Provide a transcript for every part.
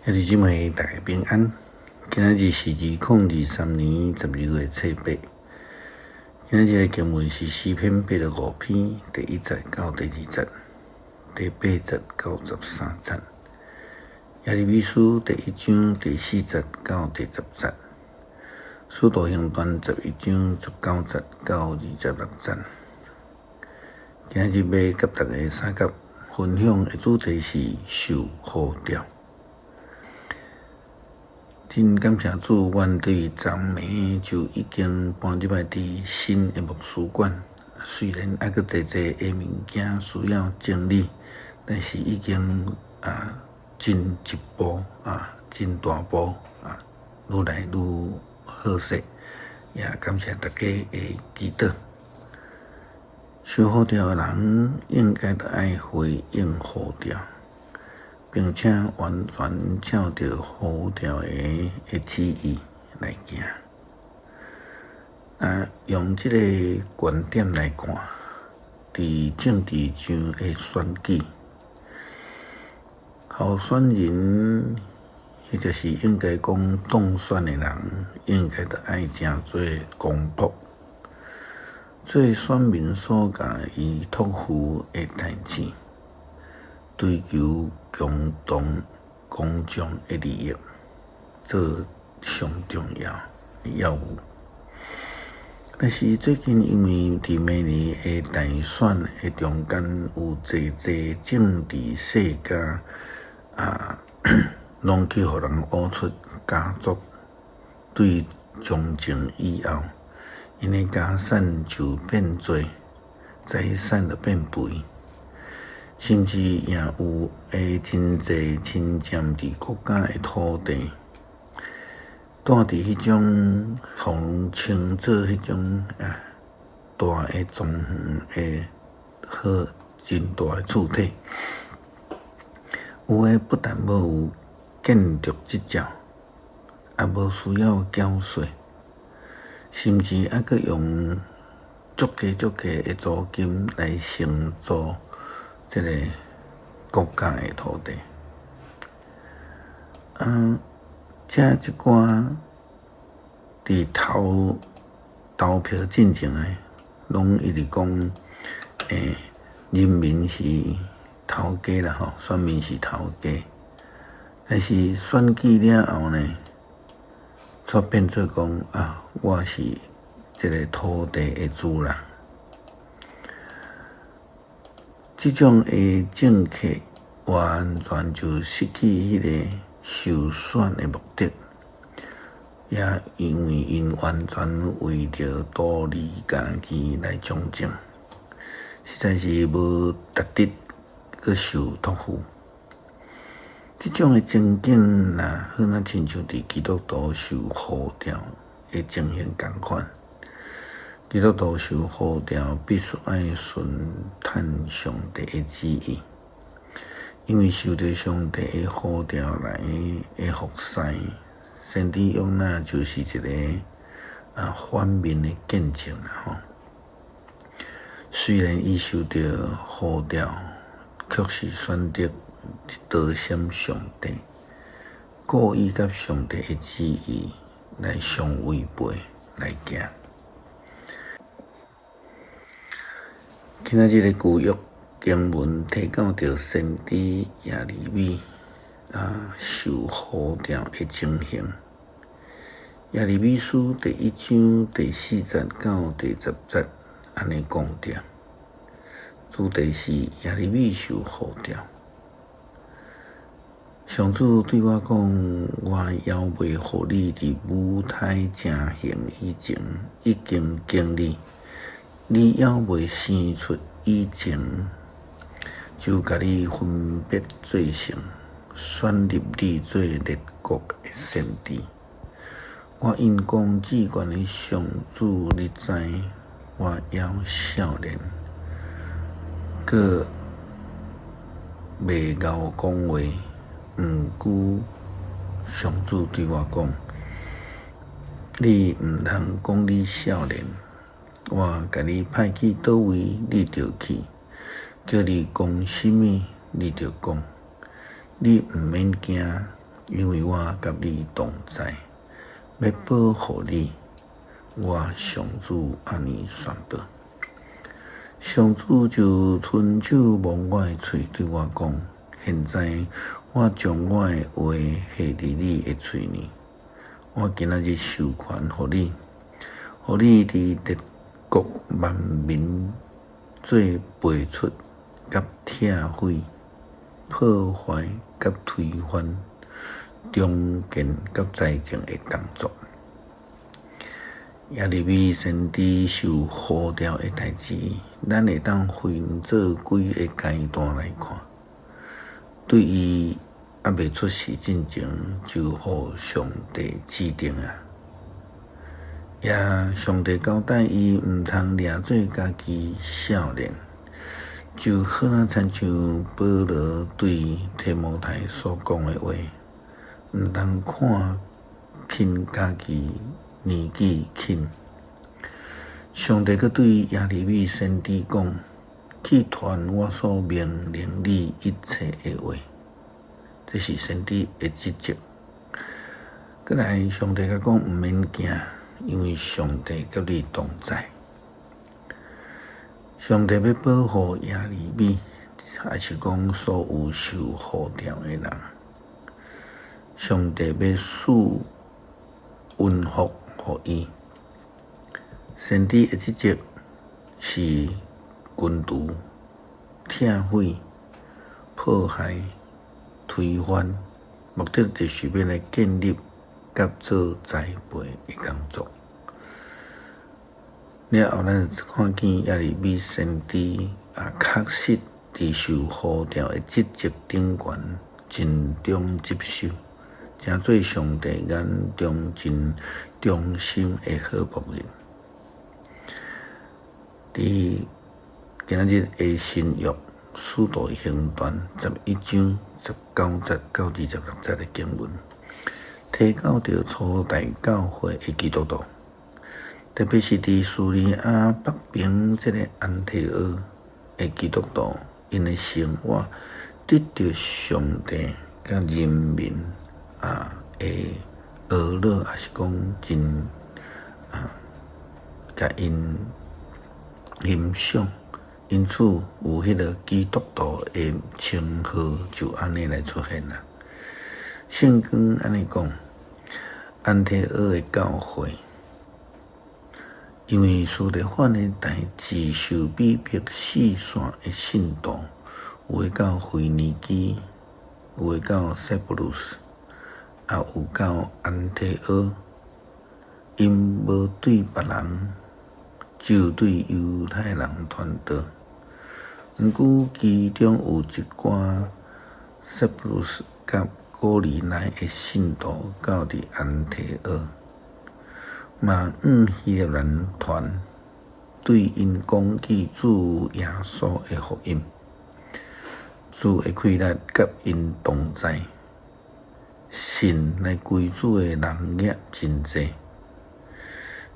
兄弟姊妹，大家平安。今仔日是2023年12月初八。今仔日的經文是詩篇85篇第1節到第2節，第8節到13節。耶利米書第1章第4節到第10節。使徒行傳11章19節到26節。今仔日欲佮大家相佮分享的主題是受呼召。真感謝主，阮對昨暝就已經搬入來佇新的牧師館。雖然猶閣濟濟的物件需要整理，但是已經進一步啊，真大步啊，愈來愈好勢。也感謝大家的祈禱。受呼召的人應該著愛回應呼召，並且完全照著呼召的旨意來行。用這個觀點來看，佇政治上的選舉，候選人或者是應該講當選的人，應該著愛成做公僕，做選民所共伊託付的代誌。追求公同公眾的利益，做上重要的要務。但是最近因為佇明年的大選的中間有濟濟政治世家啊，攏去予人挖出家族對從政以後，𪜶的家產就變濟，財產就變肥。甚至也有的真濟侵佔佇國家的土地，住佇彼種予人稱做彼種大的莊園的好真大的厝體，有的不但無有建築執照，也無需要繳稅，甚至猶閣用足低足低的租金來承租這個國家的土地。這一寡佇投票進前的，攏一直講，人民是頭家啦吼，選民是頭家。但是選舉了後呢，卻變做講啊，我是這個土地的主人。這種的政客完全就失去彼個受選的目的，也因為𪜶完全為著圖利家己來從政，實在是無值得閣受託付。這種的情景，若好若親像佇基督徒受呼召的情形仝款。基督徒受呼召，必須愛順趁上帝的旨意，因為受著上帝的呼召來的服侍，先知約拿就是一個反面的見證啦吼。雖然伊受著呼召，卻是選擇躲閃上帝，故意佮上帝的旨意來相違背來行。今仔日的舊約經文提到著先知耶利米受呼召的情形。耶利米書第1章第4節到第10節按呢講著，主題是耶利米受呼召。上主對我講：我猶未予你佇母胎成形以前，已經揀你。你猶未生出以前，就共你分別做聖，選立你做列國的先知。我因講至懸的上主，你知，我猶少年，閣袂𠢕講話。毋過上主對我講：你毋通講你少年。我共你派去佗位，你就去；叫你講啥物，你就講。你毋免驚，因為我佮你同在，欲保護你。我上主按呢宣布。上主就伸手摸我的喙，對我講：現在我將我的話下佇你的喙裡，我今仔日授權予你，予你佇列國萬民做拔出、佮拆毀、破壞、佮推翻、重建佮栽種的工作。耶利米先知受呼召的代誌，咱會當分做幾个階段來看。對伊猶未出世進前，就予上帝指定啊。也上帝交代伊毋通掠做家己少年，就好若親像保羅對提摩太所講的話，毋通看輕家己年紀輕。上帝閣對耶利米先知講：去傳我所命令你一切的話，這是先知的職責。閣來，上帝共講毋免驚，因為上帝佮你同在。上帝欲保護耶利米，抑是講所有受呼召的人。上帝欲賜恩福予伊。先知的職責是根除、拆毀、破壞、推翻，目的就是欲來建立佮做栽培的工作。了後，咱就看見耶利米先知啊，確實佇受呼召的職責頂懸盡忠職守，成做上帝眼中真忠心的好僕人。佇今仔日的新約使徒行傳11章19節到26節的經文，提到著初代教會的基督徒，特別是佇敘利亞北邊這个安提阿的基督徒，𪜶的生活得著上帝佮人民啊的呵咾，抑是講真啊，共𪜶欣賞，因此有彼个基督徒的稱號就按呢來出現啦。聖經按呢講，安提阿的教會，因為司提反的代誌受逼迫四散的信徒，有的到腓尼基，有的到塞浦路斯，也有到安提阿，𪜶無對別人，只有對猶太人傳道。毋過其中有一寡塞浦路斯佮古利奈的信徒到佇安提阿，嘛向希臘人傳，對𪜶講起主耶穌的福音。主的氣力佮𪜶同在，信來歸主的人也真濟。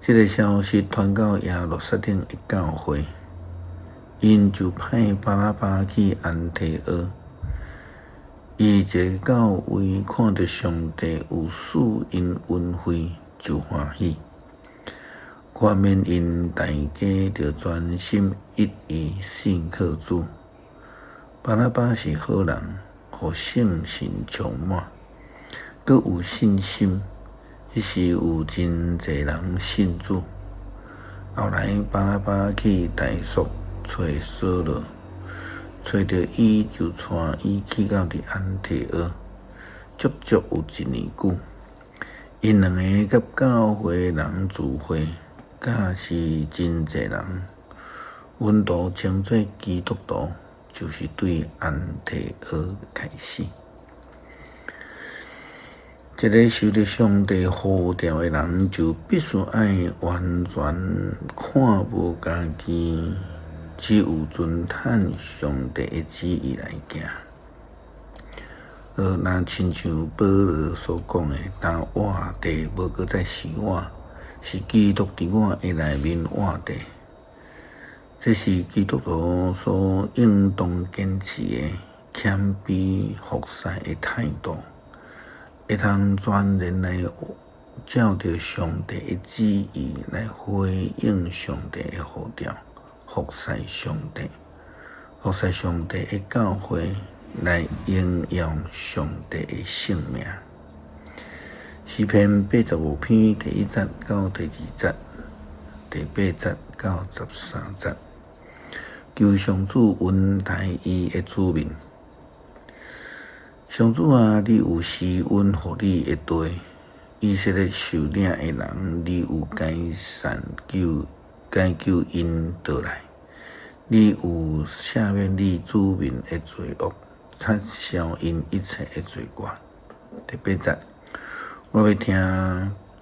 這个消息傳到耶路撒冷的教會，𪜶就派巴拿巴去安提阿。伊一到位，看著上帝有賜𪜶恩惠，就歡喜。勸勉𪜶大家著專心一意信靠主。巴拿巴是好人，予聖神充滿，閣有信心。彼時有真濟人信主。後來巴拿巴去大數揣掃羅，揣著伊就帶伊去到佇安提阿，足足有一年久。𪜶兩个佮教會人聚會，教示真濟人。門徒稱做基督徒，就是對安提阿開始。一个受著上帝呼召的人，就必須愛完全看無家己，只有遵趁上帝的旨意來行。若親像保羅所講的，當活著無閣再是我，是基督佇我的內面活著。這是基督徒所應當堅持的謙卑服侍的態度。會通全然來照著上帝的旨意來回應上帝的呼召，服侍上帝，服侍上帝的教會，來榮耀上帝的聖名。詩篇85篇第1節到第2節，第8節到13節，求上主恩待伊的子民。上主啊，你有施恩予你的地，以色列受領的人，你有解散救解救𪜶倒來，你有赦免你子民的罪惡，擦消𪜶一切的罪過。第8節，我欲聽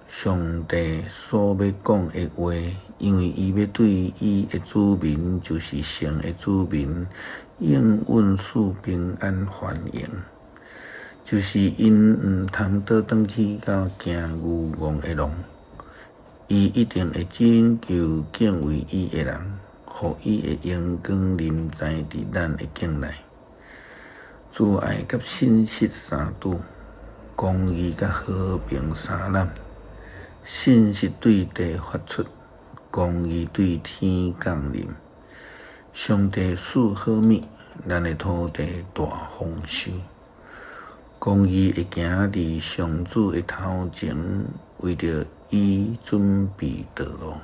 上帝所欲講的話，因為伊欲對伊的子民，就是神的子民，應允賜平安繁榮。就是𪜶毋通倒轉去到驚愚戇的籠，伊一定會拯救敬畏伊的人，予伊的榮光臨在佇咱的境內。慈愛佮信實相拄，公義佮和平相攬。信實對地發出，公義對天降臨。上帝賜好物，咱的土地大豐收。公義會行佇上主的頭前，為著伊準備道路。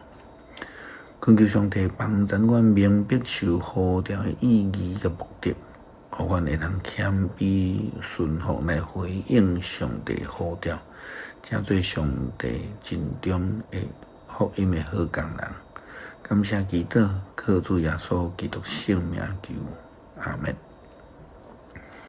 懇求上帝幫助阮明白受呼召的意義佮目的，予阮會通謙卑順服來回應上帝呼召，成做上帝盡忠的福音的好工人。感謝祈禱，靠主耶穌基督聖名求，阿們。